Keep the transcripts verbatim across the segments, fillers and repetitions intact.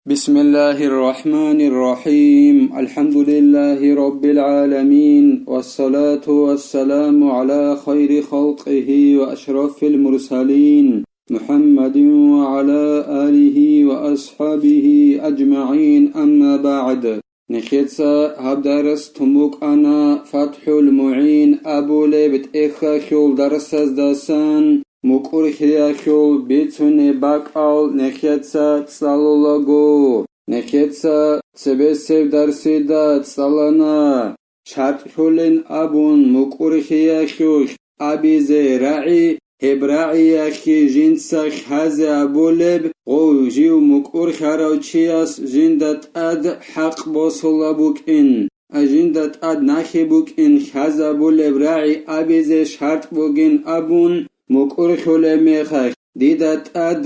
بسم الله الرحمن الرحيم. الحمد لله رب العالمين، والصلاة والسلام على خير خلقه وأشرف المرسلين، محمد وعلى آله وأصحابه أجمعين، أما بعد. Нехеца гьаб дарас тун букӀана ФатхӀул МугӀин абулеб тӀехьалъул дарсаздасан, мукӀурхиялъул бицунеб бакӀал нехеца цӀалулаго. Нехеца цебесеб дарсида цӀалана, шартӀлъулин абун мукӀурхиялъулъ абизе рагӀи, гьеб рагӀиялъе жинца лъазе абулеб гъов жив мукӀурхарав чияс жинда тӀад хӀакъ босула букӀин, а жинда тӀад нахи букӀин лъазабулеб рагӀи абизе шартӀ бугин абун мукӀурхьулеб мехалъ, дида тӀад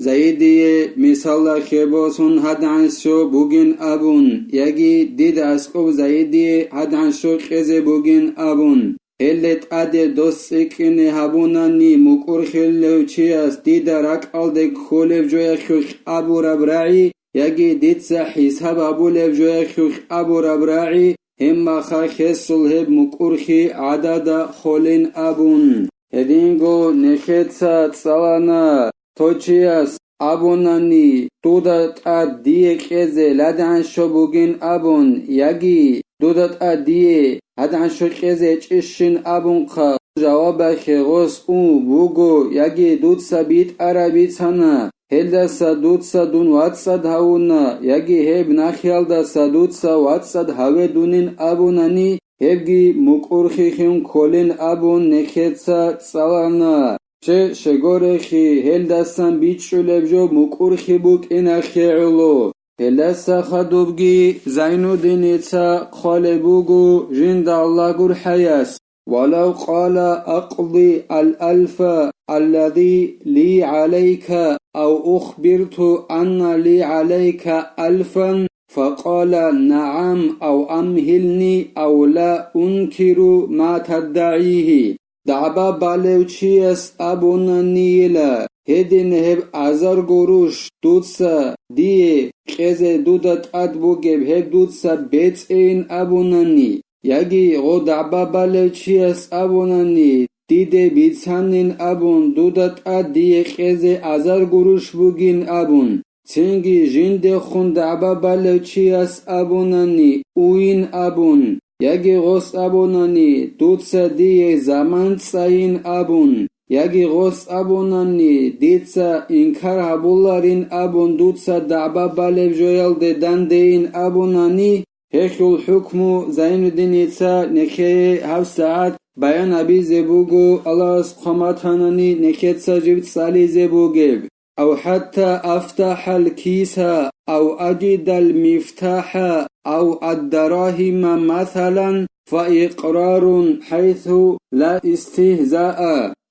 Заидие мисалда хебосун гьадгӀанщо бугин абун, яги дида аскӀоб Заидие гьадгӀанщо кьезе бугин абун, гьелде тӀаде дос цӀикӀкӀине гьабунани мукӀурхьулев чияс дида ракӀалде кколеб жоялъулъ абураб рагӀи, яги дица хӀисаб гьабулеб жоялъулъ абураб рагӀи, гьебмаха хесул гьеб мукӀурхьи гӀадада холин абун. Гьединго нехеца цӀалана, цо чияс абунани, дуда тӀад дие кьезе ладгӀанщо бугин абун, яги дуда тӀад дие гьадгӀанщо кьезе гьечӀищин абунха, жавабалъе гъос у буго, яги дуца битӀараб бицана, гьелдаса дуца дун вацӀцӀад гьавуна, яги гьеб нахиялдаса дуца вацӀцӀад гьаве дунин абунани, гьебги мукӀурхихьун кколин абун нехеца цӀалана. Че щегорехи, гьелдасан бичӀчӀулеб жо мукӀурхи букӀиналъе гӀоло. Гьелдаса хадубги Зайнуддиница хъвалеб буго жинда Аллагь гурхӀаяс: «ولو قال أقض الألف الذي لي عليك، أو أخبرت أن لي عليك ألفا، فقال نعم، أو أمهلني، أو لا أنكر ما تدعيه». ДагӀба балев чияс абунанийила, гьедин гьеб азар гуруш дуца дие кьезе дуда тӀад бугеб гьеб дуца бецӀейин абунани, яги гъо дагӀба балев чияс абунани, диде бицанин абун, дуда тӀад дие кьезе азар гуруш бугин абун, цинги жиндехун дагӀба балев чияс абунани, уйин абун, яги гъос абунани, дуца дие заман цӀайин абун, яги гъос абунани, дица инкар гьабуларин абун дуца дагӀба балеб жоялде дандейин абунани, гьелъул хӀукму Зайнуддиница нехее гьабсагӀат баян гьабизе буго, Аллагьас хъваматанани нехеца жиб цӀализе бугеб. أو حتى أفتح الكيس أو أجد المفتاح أو الدراهم مثلا فإقرار حيث لا استهزاء.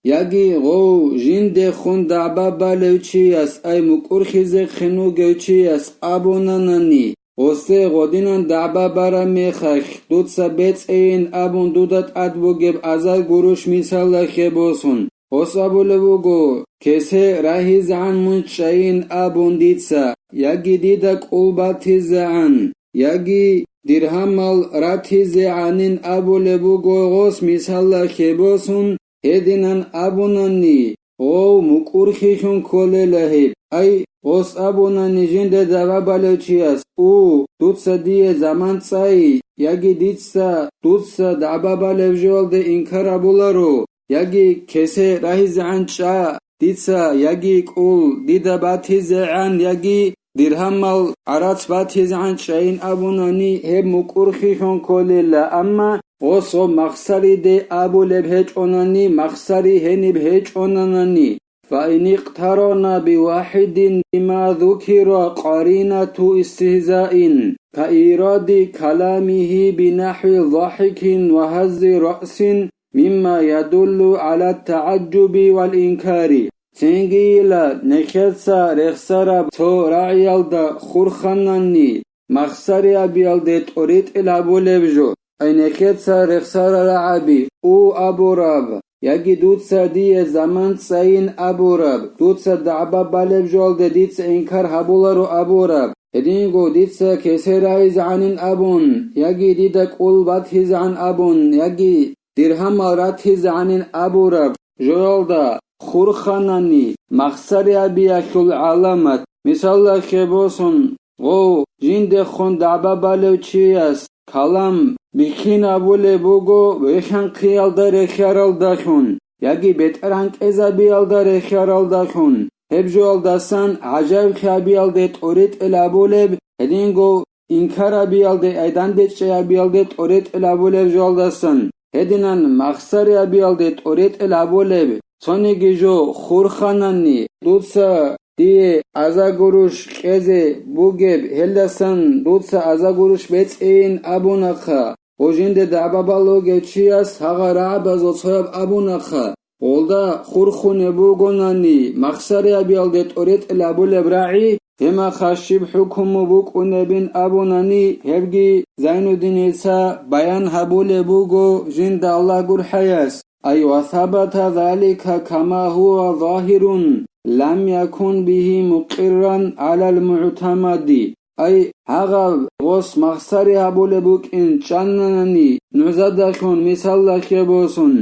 Яги гъов жиндехун дагӀба балев чияс, ай мукӀурхизехъин вугев чияс абунанани, гъосе гъодинан дагӀба бараб мехалъ, дуца бецӀейин абун дуда тӀад бугеб азар гуруш мисалалъе босун, гъос абулеб буго, кесе рагьизегӀан мун чӀайин абун дица, яги дида кӀул батизегӀан, яги диргьамал ратизегӀанин абулеб буго гъос мисалалъе босун, гьединан абунани, гъов мукӀурхилъун кколела гьеб. Ай, гъос абунани жинда дагӀба балев чияс, у, дуца дие заман цӀай, яги дица, дуца дагӀба балеб жоялде инкар абуларо, яги кесе рагьизегӀан чӀа дица, яги кӀул дида батизегӀан, яги диргьамал гӀарац батизегӀан чӀайин абунани, гьеб мукӀурхилъун кколела, амма гъос гъоб махсариде абулеб гьечӀонани, махсари гьениб гьечӀонанани. فإن اقترن بواحد بما ذكر قرينة استهزاء كإيراد كلامه بنحو ضحك وهز رأس مما يدل على التعجب والإنكار. Цингийила нехеца рехсараб цо рагӀиялда хурхананни, махсариябиялде тӀоритӀил гьабулеб жо, ай нехеца рехсарал рагӀаби, у абураб, яги дуца дие заман цӀайин абураб, дуца дагӀба балеб жоялде дица инкар гьабуларо абураб, гьединго дица кесер рагьизегӀанин абун, яги дида кӀул батизегӀан абун, яги диргьамал ратизегӀанин абураб жоялда хурханани, махсари гьабиялъул гӀаламат, мисаллахъе босун, гъов жиндехун дагӀба балев чияс калам бихьинабулеб буго вехьанхъиялда рехиаралдалъун яги бетӀергьан кӀезабиялда рехиаралдалъун, гьеб жоялдасан гӀажаиблъи гьабиялде тӀоритӀел абулеб, гьединго инкар гьабиялде, ай дандечӀей гьабиялде тӀоритӀел абулеб жоялдасан, гьединан махсари гьабиялде тӀоритӀел абулеб, цониги жо хурханани, дуца дие аза-гуруш кьезе бугеб, гьелдасан дуца аза-гуруш бецӀейин абунахъа, гъо жинде дагӀба балев чияс гьагъа рагӀабазул цояб абунахъа, гъолда хурхунеб бугонани, махсари гьабиялде тӀоритӀел абулеб рагӀи, гьемахъа щиб хӀукму букӀунебин абунани, гьебги Зайнуддиница баян гьабулеб буго жинда Аллагь гурхӀаяс. Ай ва сабата залика кама гьува загьирун, лам якун бигьи мукъирран гӀалал мугӀтамади. Ай, гьагъаб гъос махсари гьабулеб букӀин чӀананани, нугӀзадалъун мисаллахъе босун,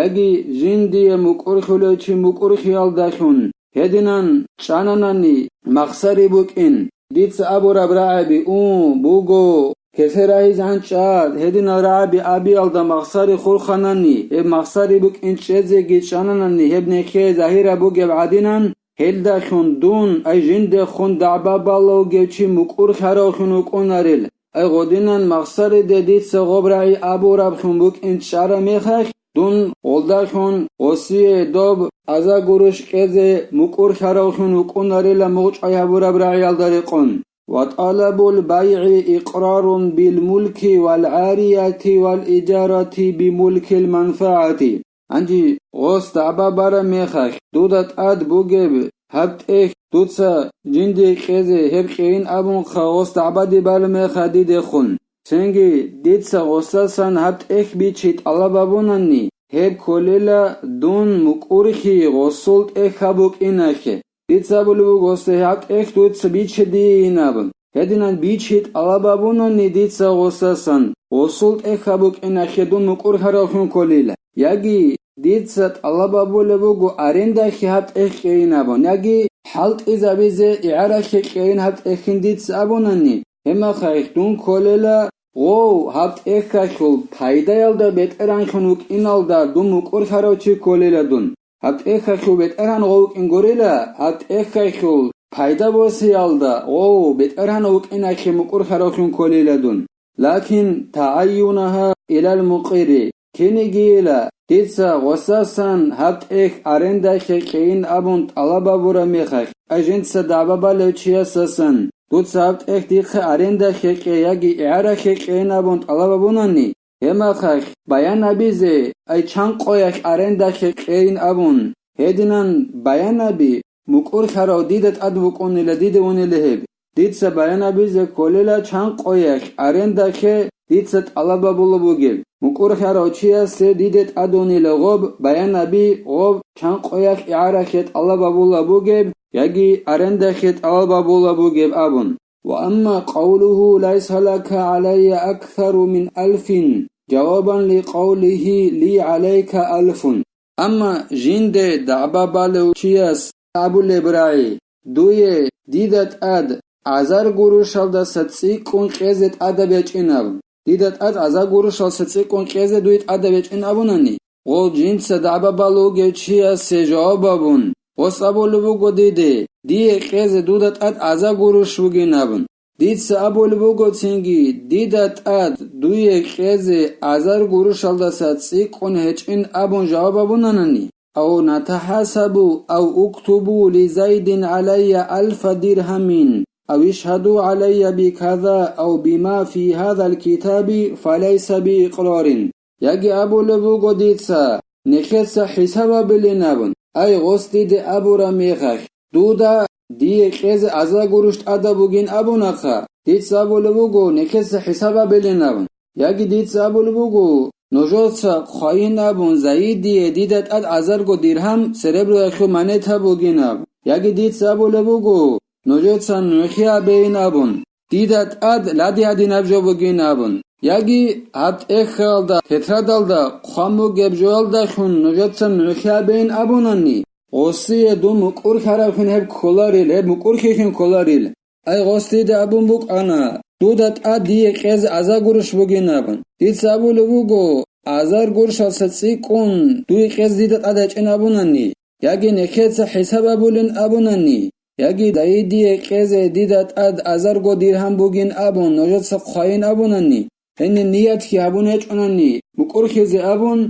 яги жиндие мукӀурхьулев чи мукӀурхьиялдалъун, гьединан чӀананани махсари букӀин. Дица абураб рагӀаби, у, буго, кесер рагьизегӀан чӀа, гьединал рагӀаби абиялда махсари хурханани, гьеб махсари букӀин чӀезеги чӀананани, гьеб нехее загьираб бугеб гӀадинан, гьелдалъун дун, ай жиндехун дагӀба балев чи мукӀурхьаравлъун вукӀунарел, ай гъодинан махсариде дица гъоб рагӀи абураблъун букӀин чӀараб мехалъ, дун гъолдалъун гъосие доб аза-гуруш кьезе мукӀурхьаравлъун вукӀунарила мугъчӀвай гьабураб рагӀиялда рекъон. Ва тӀалабул байгӀи икърарун бил мулки вал гӀарияти вал иджарати би мулкил манфагӀати. Гьанже гъос дагӀба бараб мехалъ, дуда тӀад бугеб гьаб тӀехь дуца жинде кьезе гьеб кьейин абунха, гъос дагӀбаде балеб мехалъ дидехун. Цинги дица гъосасан гьаб тӀехь бичи тӀалаб абунани, гьеб кколела дун мукӀурхьи гъосул тӀехь гьаб букӀиналъе. Дица абулеб буго гъосда гьаб тӀехь дуца бичи дие инабун. Гьединан бичи тӀалаб абунани дица гъосасан, гъосул тӀехь гьаб букӀиналъе дун мукӀурхьаравлъун кколила. Яги дица тӀалаб абулеб буго арендалъе гьаб тӀехь кьейин абун, яги хӀалтӀизабизе игӀаралъе кьейин гьаб тӀехьин дица абунани, гьебмехалъ дун кколела гъов гьаб тӀехьалъул пайдаялда бетӀергьанлъун вукӀиналда дун мукӀурхьарав чи кколела дун. Гьаб тӀехьалъул бетӀергьан гъов вукӀин гурила, гьаб тӀехьалъул пайда босиялда гъов бетӀергьан вукӀиналъе мукӀурхьаравлъун кколила дун. Лакин тагӀайюнагьа илал мукъири, кинигийила, дица гъосасан гьаб тӀехь арендалъе кьейин абун тӀалаб абураб мехалъ, ай жинца дагӀба балев чиясасан, дуца гьаб тӀехь дихъе арендалъе кье яги игӀаралъе кьейин абун тӀалаб абунани, гьебмехалъ баян абизе, ай чан къоялъ арендалъе кьейин абун, гьединан баян аби, мукӀурхьарав дида тӀад вукӀунила, дида унила гьеб. Дица баян абизе кколела чан къоялъ арендалъе дица тӀалаб абулеб бугеб. МукӀурхьарав чиясе дида тӀад унила гъоб баян аби, гъоб чан къоялъ игӀаралъе тӀалаб абулеб бугеб яги арендалъе тӀалаб абулеб бугеб абун. Ва амма къавлугьу: «Лайса лака гӀалайя аксару мин алфин», жавабан ли къавлигьи: «Ли гӀалайка алфун». Амма жинде дагӀба балев чияс абулеб рагӀи: «Дуе дида тӀад азар гурушалдаса цӀикӀкӀун кьезе тӀадаб ячӀин», абун. «Дида тӀад азар гурушалдаса цӀикӀкӀун кьезе дуе тӀадаб ячӀин», абунани, гъол жинца дагӀба балев вугев чиясе жаваб абун, гъос абулеб буго диде: «Дие кьезе дуда тӀад азар гуруш бугин», абун. Дица абулеб буго цинги: «Дида тӀад дуе кьезе азар гурушалдаса цӀикӀкӀун гьечӀин», абун жаваб абунанани, ав: «НатахӀасабу ав уктубу ли Зайдин гӀалайя алфа диргьамин, ав ишгьаду гӀалайя биказа ав бима фи гьазал китаби, фалайса биикърарин». Яги абулеб буго дица: «Нехеца хӀисаб гьабилин», абун. Ай, гъос диде абураб мехалъ, дуда дие кьезе азар гуруш тӀадаб бугин абунахъа, дица абулеб буго: «Нехеца хӀисаб гьабилин», абун. Яги дица абулеб буго: «Нужеца хъвайин абун, Заидие дида тӀад азарго диргьам сереброялъул монета бугин», абун. Яги дица абулеб буго: нужеца нугӀлъи гьабейин абун, дида тӀад лади гьадинаб жо бугин абун, яги гьаб тӀехьалда, тетрадалда хъван бугеб жоялдалъун нужеца нугӀлъи гьабейин абунани, гъосие дун мукӀурлъаравлъун гьеб кколарил, гьеб мукӀурлъилъун кколарил. Ай, гъос дида абун букӀана: «Дуда тӀад дие къезе азар гурущ бугин», – абун. Дица абулеб буго: «Азар гурущалъа цӀикӀкӀун дуе къезе дида тӀад гьечӀин», – абунани, яги нехеца хӀисаб абулин абунани, яги дайи дие къезе дида тӀад азарго диргьам бугин абун нужеца хъвайин абунани, гьенир ниятги гьабун гьечӀунани, мукӀурлъизе абун,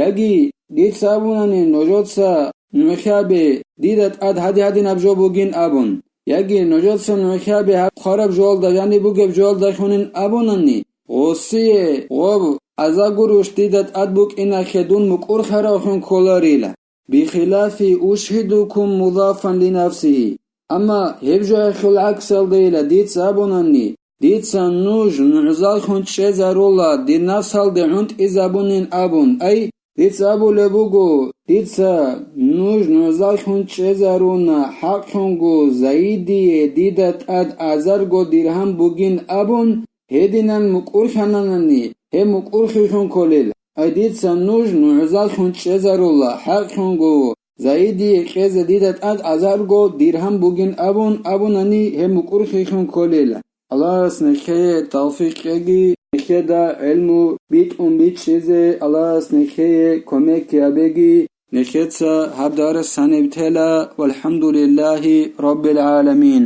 яги дица абунани, нужеца нугӀлъи гьабе, дида тӀад гьади-гьадинаб жо бугин абун, яги нужеца нугӀлъи гьабе гьаб хъвараб жоялда жаниб бугеб жоялдалъунин абунани, гъосие гъоб азар гурущ дида тӀад букӀиналъе дун мукӀурлъаравлъун кколарила. Бихилафи ушгьидукум мудафан линафсигьи. Амма гьеб жоялъул гӀаксалдайила дица абунани, дица нуж нугӀзаллъун чӀезарула дир нафсалде гӀунтӀизабунин абун, ай, дица абулеб буго, дица нуж нугӀзаллъун чӀезаруна хӀакълъунго Заидие дида тӀад азарго диргьам бугин абун, гьединан мукӀурлъананани, гьеб мукӀурлъилъун кколел. Ай, дица нуж нугӀзаллъун чӀезарула хӀакълъунго Заидие къезе дида тӀад азарго диргьам бугин абун абунани, гьеб мукӀурлъилъун кколел. Аллагьас нехее тавфикъ кьеги, нехеда гӀелму битӀун бичӀчӀизе Аллагьас нехее кумек гьабеги, нехеца гьаб дарс гьаниб тела, валхӀамдулиллагьи раббил гӀаламин.